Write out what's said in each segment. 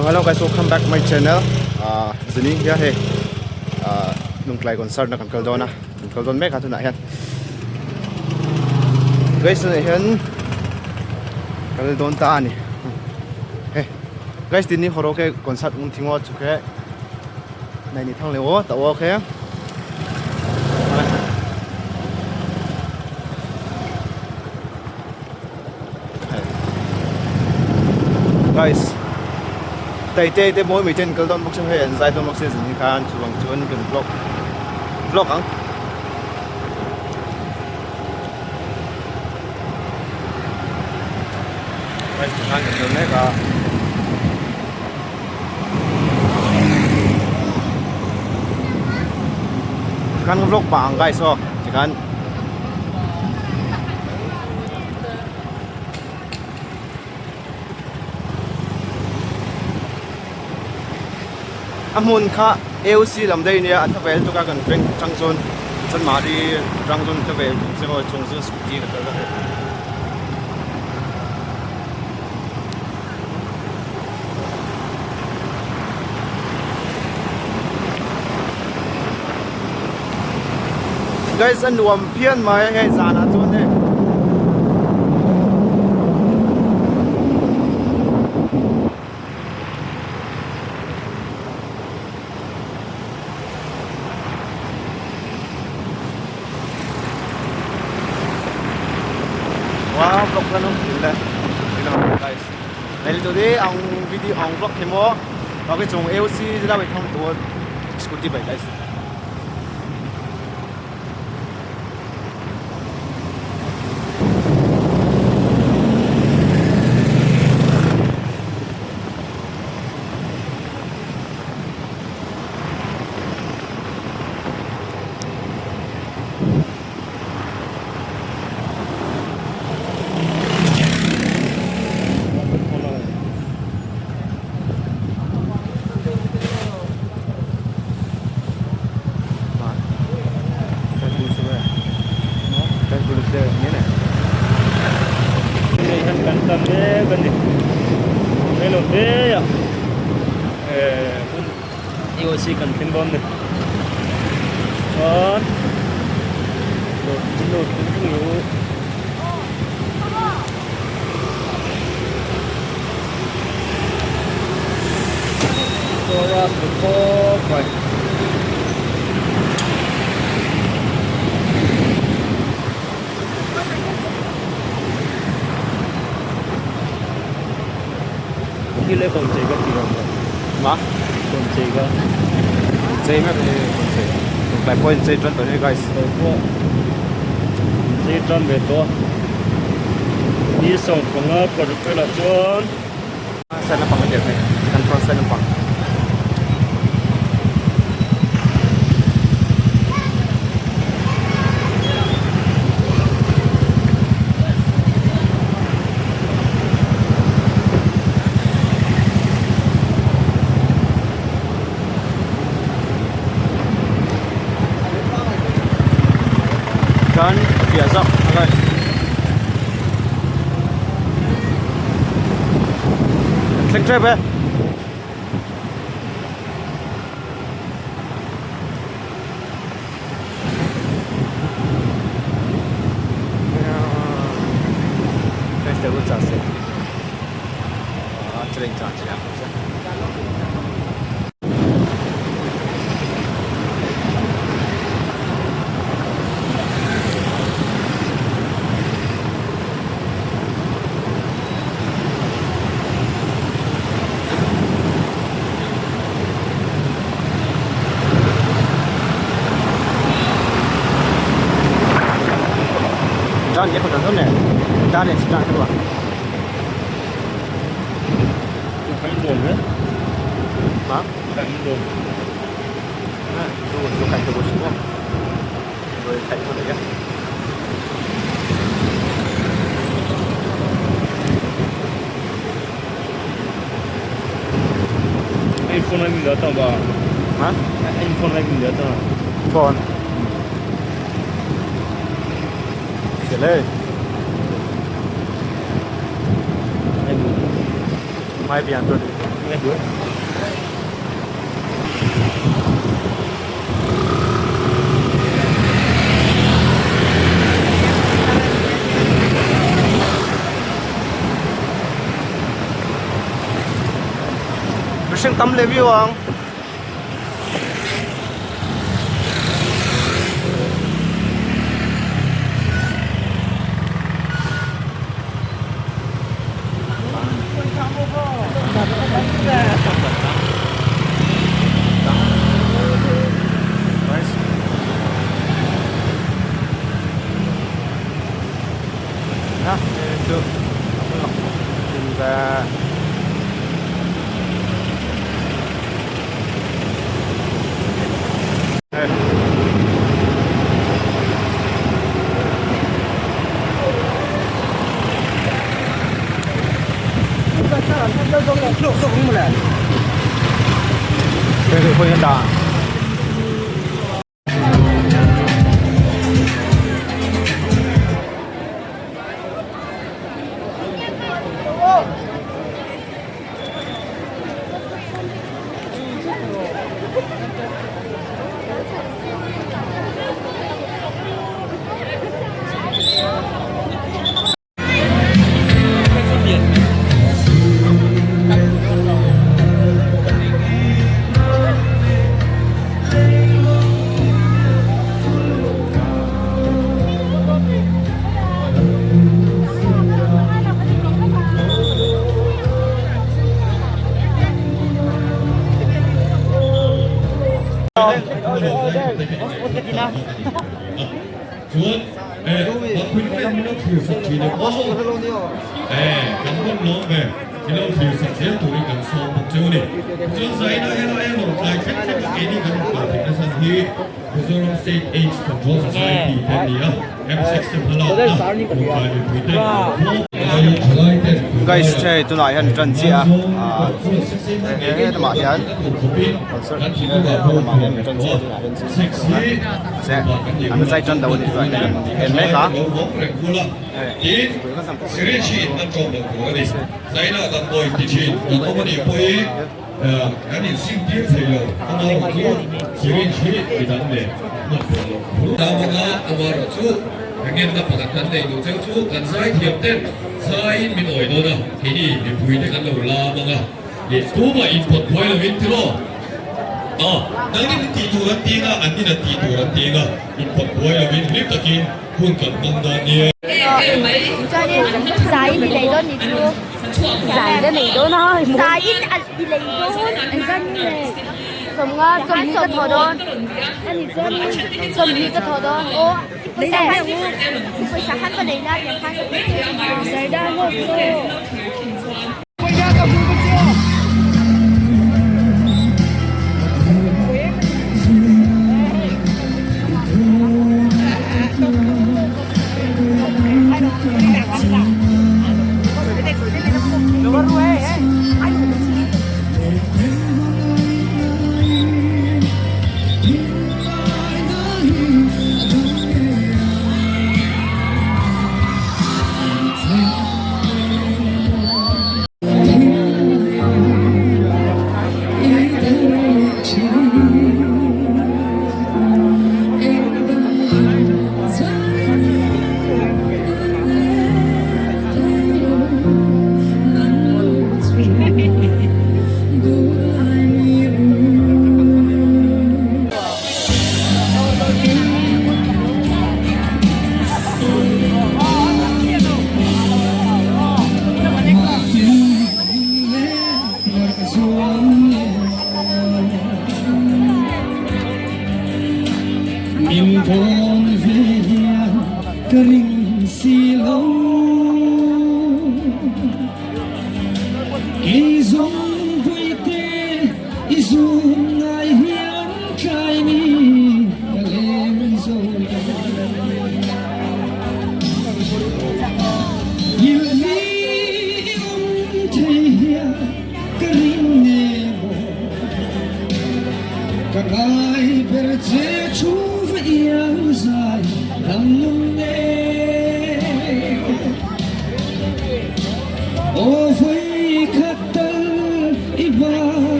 So hello guys, welcome back to my channel. Uh, zini hian hei uh, lungtlai concert na kan kal dawn a kan kal dawn mek a tunah hian guys tunah hian kal dawn ta a ni hei guys tini horo ke concert ung thingo chu ke nei ni thang le o ta o khe Guys Taite te mawi mai ten kal dawn bawk se hei an zai dawn bawk se zin hi khan chuvang chuan kan vlog vlog ang. Guys tikhan kan kal mek a. Tikhan ka vlog pah ang guys aw tikhan. A hmun kha AOC lam daih nia a tha vel tuk a kan bank atang chuan Chanmari atang chuan tha vel tuk se maw chung chuan scooty ka kal a hei. Guys a nuam phian mai a hei zanah chuan hei Wow vlog la nung le guys Đây là đi ông video ông vlog thì mua và cái chung AOC ra về thông tua scooty bike guys Kan mek a ni reilo hle a eh hun AOC kan thleng dawn a ni chuan Ni 15 paruk velah chuan. Side lampang a tir hei kan front side lampang. Chuan a piah zawk a guys. Thleng tep e. 加点鸡蛋是吧？啊？ iPhone 来比较大吧？啊？iPhone 来比较大。 Phone. 起来。买边做的。Mihring tam leh viau ang. Guys hei tunah hian tan chiah a he lamah hian concert lamah hian tan chiah tunah hian an zai tan lo a ni tunah hian en mek a. Chuanin zai in i lei dawn nih chu zai la nei dawn a zai in a i lei dawn engzat nge sawmnga sawmhnih ka thawh dawn ani chuanin sawmhnih ka thawh dawn aw pawisa pawisa khan ka nei la tiang khan ka ti zarda hlawk chu.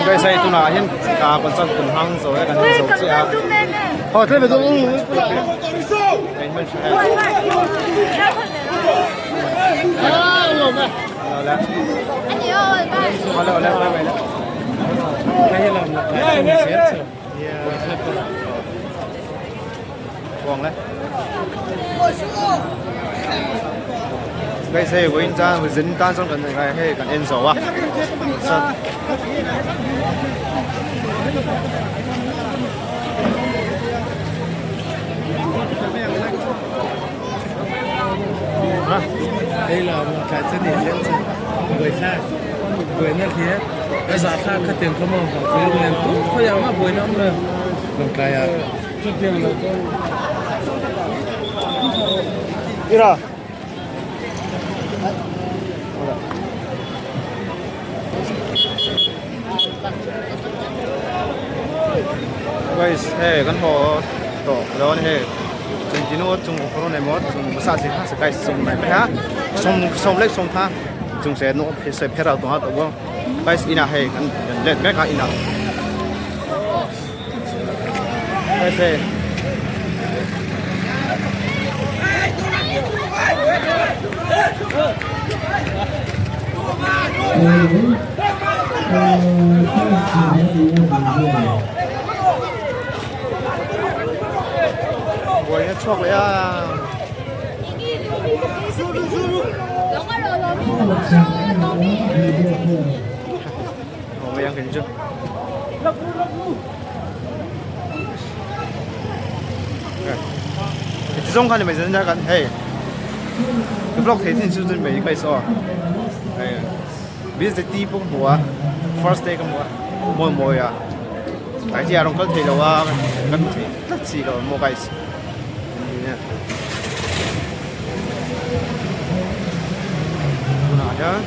Guys hei tunah hian concert tum hang zo e kan en zo chiah a Guys hei vawiin chuan zin tan chuan kan hei kan en zo a Hei la mo tla che ni hian chu buai thlak buai na hliah a zah thlak kha tiang kha maw vang chu lung tuk khawi ah mah buai na awm lo lawng tlai ah chutiang lo chuan Ira Guys hei kan haw tawh dawn hei chung tinu chung kawr nei maw chung sa chi kha se guys sum mai ha sum sum lek sum tha chung se no phe se phera to ha to bo guys ina hei kan let mek a ina guys hei Buai na chhuak leh a. Mai ang kan chu. Ti zawng khan ni mai zan kan hei. Vlog thei chin chu chun mai kai so. Hei. Busy ti pawh ka hmu a first day ka hmu a mawi mawi a tlai chi ah rawn kal thei lo a kan hmu thei tlat si lo maw guys tunah hian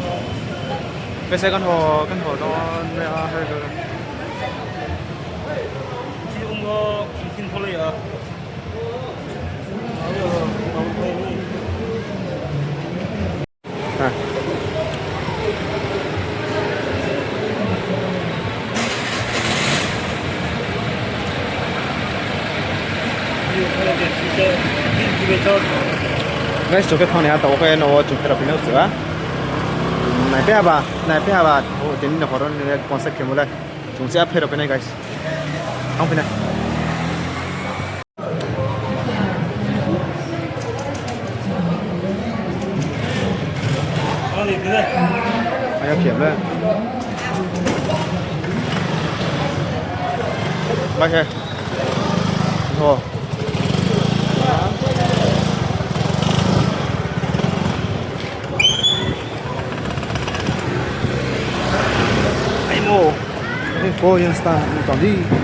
pese kan haw kan haw dawn mai a hei Guys, joke thong ne ha to ke no chung therapy no chu a. Nai ba nai pe ba tin na horon ne concert ke mole chung che phero pe nai guys ang pe nai ai phiam le ba he ho ai mo Korean style 长的。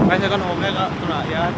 Bây giờ con hồn lên ạ, tôi lại ya.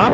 Hả?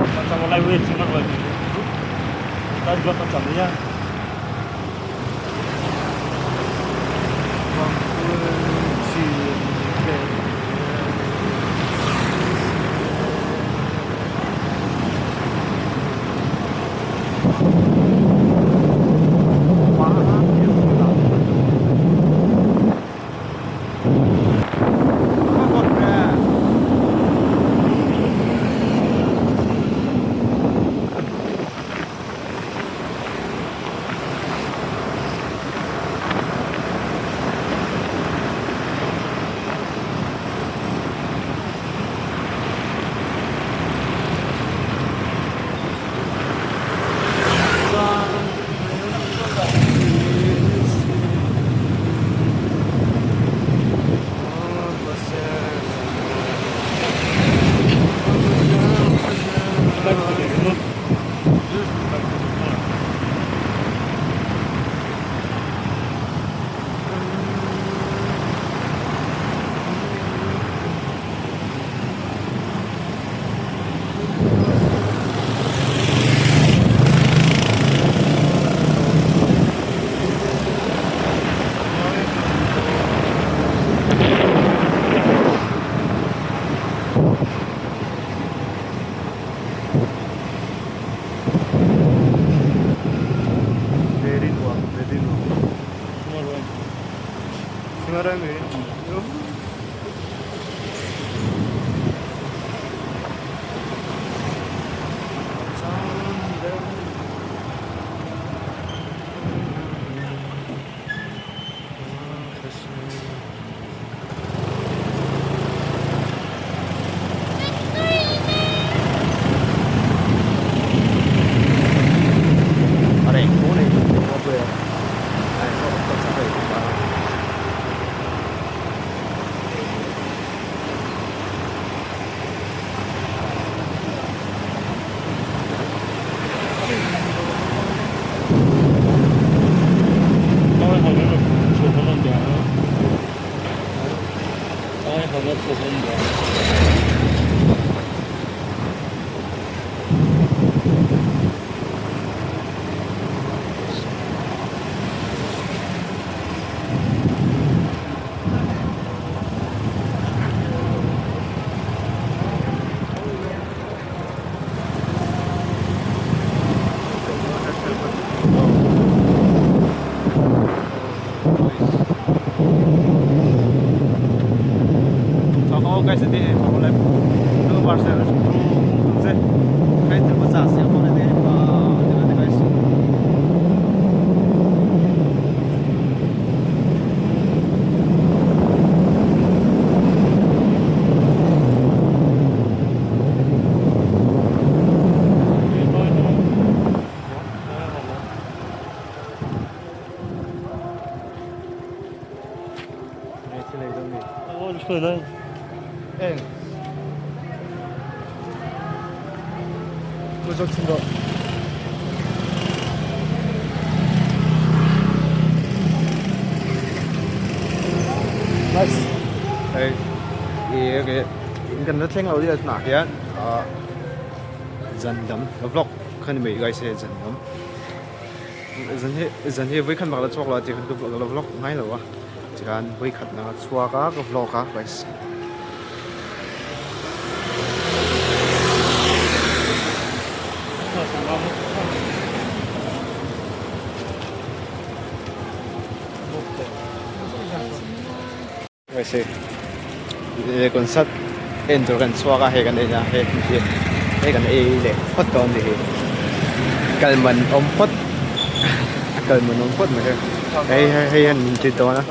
Nơi. Eng. Tôi cho xin rồi. Nice. Hey, cái kan na thleng lo dia na hian a zan lam ka vlog khan mai guys he zan lam zan hi zan hi voi khan bak la chhuak lo ti khan ka vlog vlog ngai lo a tikhan voi khat na chhuak a ka vlog a guys Guys hei concert en tur kan chhuak a hei kan en a hei hi hei kan ei leh phawt dawn ni hi kal man awm phawt a kal man awm phawt mai hei hei hei hei hian min ti dawn a.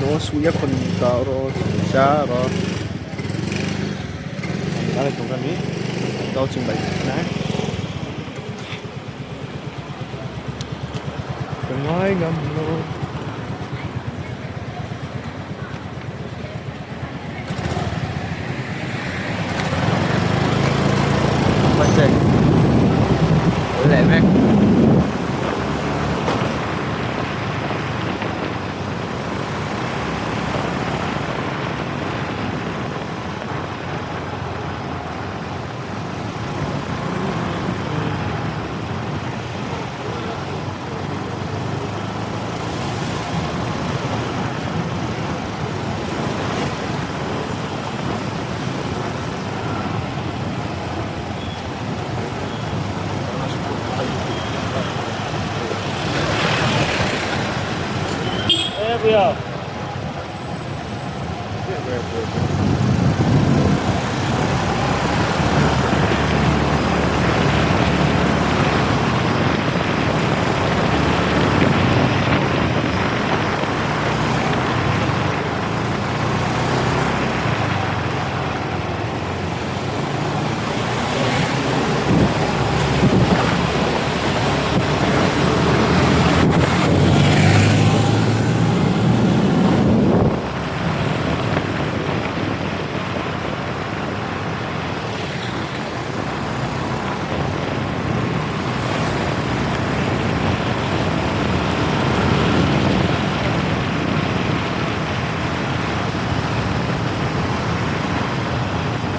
Nó suya con taro charo đây chúng ta biết đâu chuẩn bị đấy nói ngâm luôn Lẹ vek.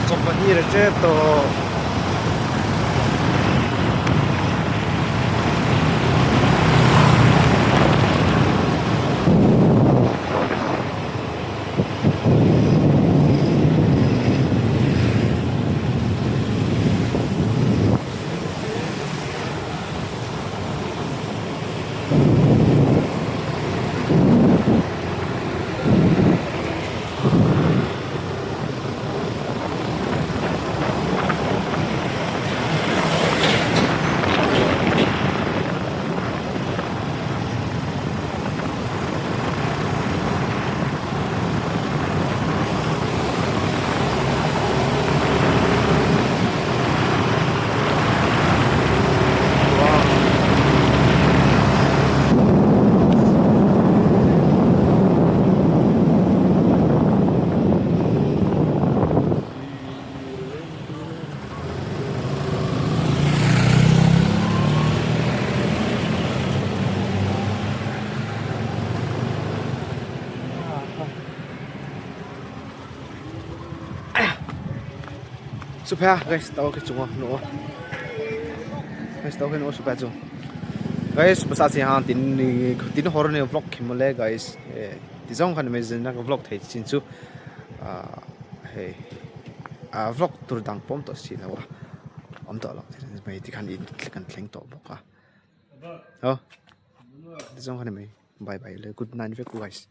Chawhmeh leh tep tawh. Super guys tao ke chunga no guys tao ke no super chu guys basa si han tin ni tin hor ne vlog khimole guys ti zong khan me zin na ka vlog thei chin chu hei a vlog tur dang pawm tawh si lo a awm tawh lo mai tikhan in kan thleng tawh bawk a ti zawng khan ni mai bye bye le good night vek u guys.